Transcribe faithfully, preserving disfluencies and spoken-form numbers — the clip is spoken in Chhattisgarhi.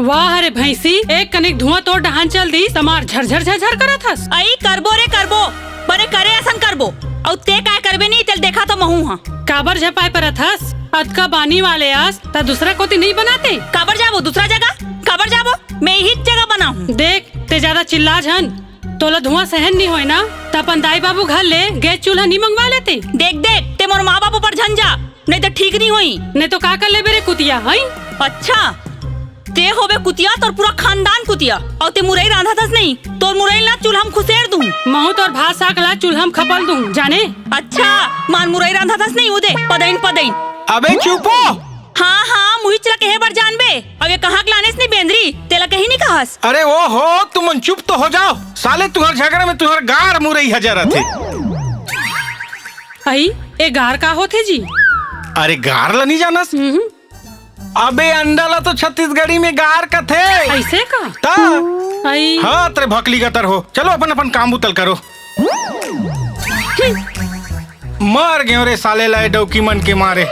वाह रे भैंसी, एक कनिक धुआं तोर डहान चल दिस, त मार झरझर झरझर करत हस। अई करबो रे करबो, बने करे असन करबो। अउ ते काय करबे नहीं, तेल देखा तो महूं हा। काबर झपाय परत हस? अतका बानी वाले अस, त दूसरा कोती नहीं बनाते? काबर जाबो दूसरा जगह? काबर जाबो? मैं इही जगह बनाहूं। देख, ते ज्यादा चिल्ला झन। तोला धुआं सहन नहीं होय ना, त अपन दाई बाबू घर ले गैस चूल्हा नहीं मंगवा लेते? देख देख, ते मोर माँ बाप ऊपर झन जा, नहीं तो ठीक नहीं होई। नहीं तो का कर लेबे रे कुतिया, हई? अच्छा, ते होबे कुतिया, तोर पूरा खानदान कुतिया। अउ ते मुरई रांधत हस नहीं, तोर मुरई ला चूल्हा म खुसेर दूं। महूं तोर भात साग ला चूल्हा म खपल दूं, जाने? अच्छा, मार मुरई रांधत हस नहीं, उदे पदइन पदइन। अबे चुपो। हाँ हाँ, मुहिच ला कहे बर जानबे। अब ये कहाँ के लानेस नहीं बेंदरी, तेला कहीं नहीं कहस। अरे ओ हो, तुमन चुप तो हो जाओ। साले तुहर झगड़ा में तुहर गार मुरई ह जरत हे। अई, ए गार का होथे जी? अरे गार ला नहीं जानस? हम्म। अबे अंडा ला तो छत्तीसगढ़ी में गार कथे। ऐसे का? ता? अई। हाँ, तेरे भकली गतर हो। चलो अपन अपन काम बुतल करो। मर गयो रे साले ला ए डौकी मन के मारे।